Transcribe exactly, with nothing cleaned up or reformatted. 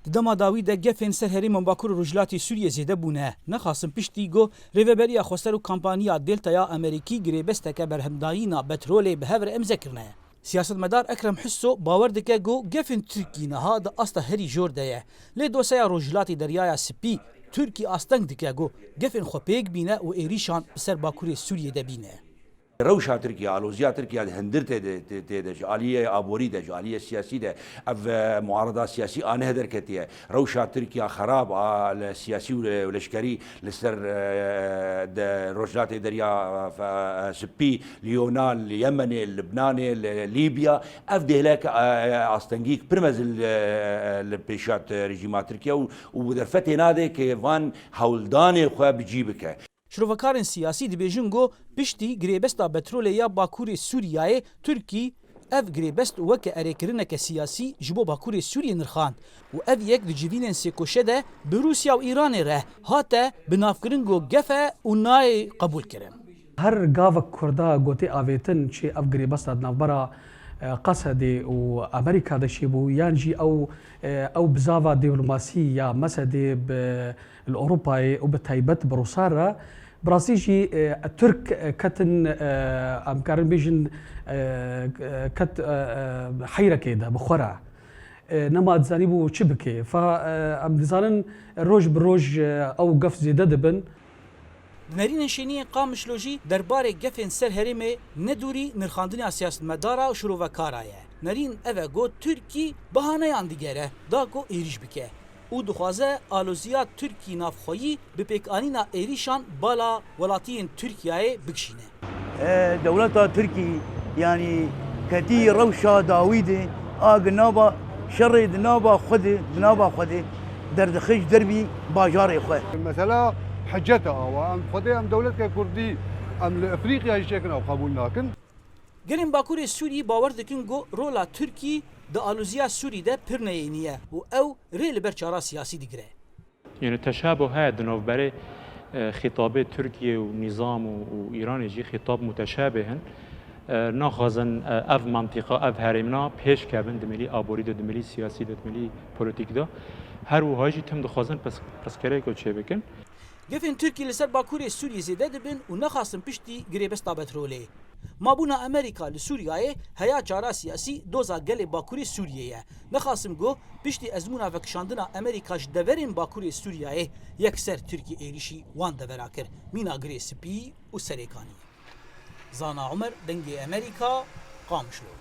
Di dema dawî de gefên ser herêmên Bakur û Rojhilatê Sûriyê zêde bûne. Nexasim piştî ku Rêveberiya Xweser û Kampaniya Deltaya Amerîkî girêbesteke berhemdayîna petrolê bi hev re imze kirine. Siyasetmedar Ekrem Hisso bawer dike ku gefên Tirkî niha di asta herî jor de ye. Lê doseya Rojhilatê Deryaya Spî Tirkî asteng dike ku gefên xwe pêk bîne û êrîşan bi ser Bakurê Sûriyê de bîne. Rewşa Tirkiye, aloziya Tirkiye di hundir tê de, tê, tê de, ji aliyê aborî de, ji aliyê siyasî de, ev, e, muarada siyasî a neh derketiye. Rewşa Tirkiye xerab a li siyasî û le-, û leşkerî li ser, e, de Rojhilatê Derya, e, Spî, li Yonan, li Yemenê, li Libnanê, li Lîbya, ev dêhlek, e, astengîk pir mezin li, li pêşiya rejîma Tirkiye û, û bi derfetê nade ke van hewldanê xwe bi cî bike. Şirovekarên siyasî dibêjin ku piştî girêbesta petrolê ya Bakurê Sûriyayê, Tirkî ev girêbest weke erêkirineke siyasî ji bo Bakurê Sûriyê nirxand û ev yek di civînên sêkoşe de bi Rûsya û Îranê re hate binavkirin ku gef e û nayê qebûlkirin. Her gavek Kurda gotê avêtin çê ev girêbesta di navbera, e, Qesedê û Amerîka de çêbû, yan jî ew, e, ew bizava dîplomasî ya Mesedê bi li Ewropayê û bi taybet bi Rûsan re, bi rastî jî, e, Tirk, e, ketin, e, em karin bêjin, e, ket, e, e, heyrekê de bi xwe re. E, nema dizanîbû çi bike. Fa, e, em dizanin roj bi roj, e, ew gef zêde dibin. Di nerînên şêniyên Qamişlo jî derbarê gefên ser herêmê ne dûrî nirxandina siyasetmedara û şirovekara ye. Nerîn ev e ku Tirkî bahaneyan digere da ku êrîş bike û dixwaze aloziya Tirkî navxweyî bi pêkanîna êrîşan bala welatiyên Tirkiyeyê bikişîne. E, dewleta Tirkî, yanî, ketî rewşa dawî de, a gi nava şerê di nava xwe de, di nava xwe de derdixij derbî bajarê xwe. Mesela hicet e awa, em xwedê em dewletke kurdî, em li Efrîqya jî çêkin ew qebûl nakin. Gelên Bakurê Sûrî bawer dikin ku rola Tirkî di aloziya Sûrî de pir neyênî ye û ew rê li ber çara siyasî digire. Yani teşabuh heye di navberê, e, xîtabê Tirkiye û nîzam û, û Îranê jî xîtab muteşabih in. E, naxwazin, e, ev mantîqa, ev herêmna pêş kevin di milî aborî de, di milî siyasî de, di milî polîtîk de. Her wiha jî tim dixwazin pis-, pirsgirêko çêbikin. Gefên Tirkî li ser Bakurê Sûriyê zêde dibin û nexasin piştî girêbesta petrolê. Mabûna Amerîka li Sûriyeyê heya çara siyasî doza gelê Bakurê Sûriyê ye. Nexasim ku piştî ezmûna vekişandina Amerîka ji deverên Bakurê Sûriyeyê yekser Tirkî êrîşî wan devera kir. Mîna Girê Spî û Serêkaniyê. Zana Omer, Dengê Amerîka, Qamişlo.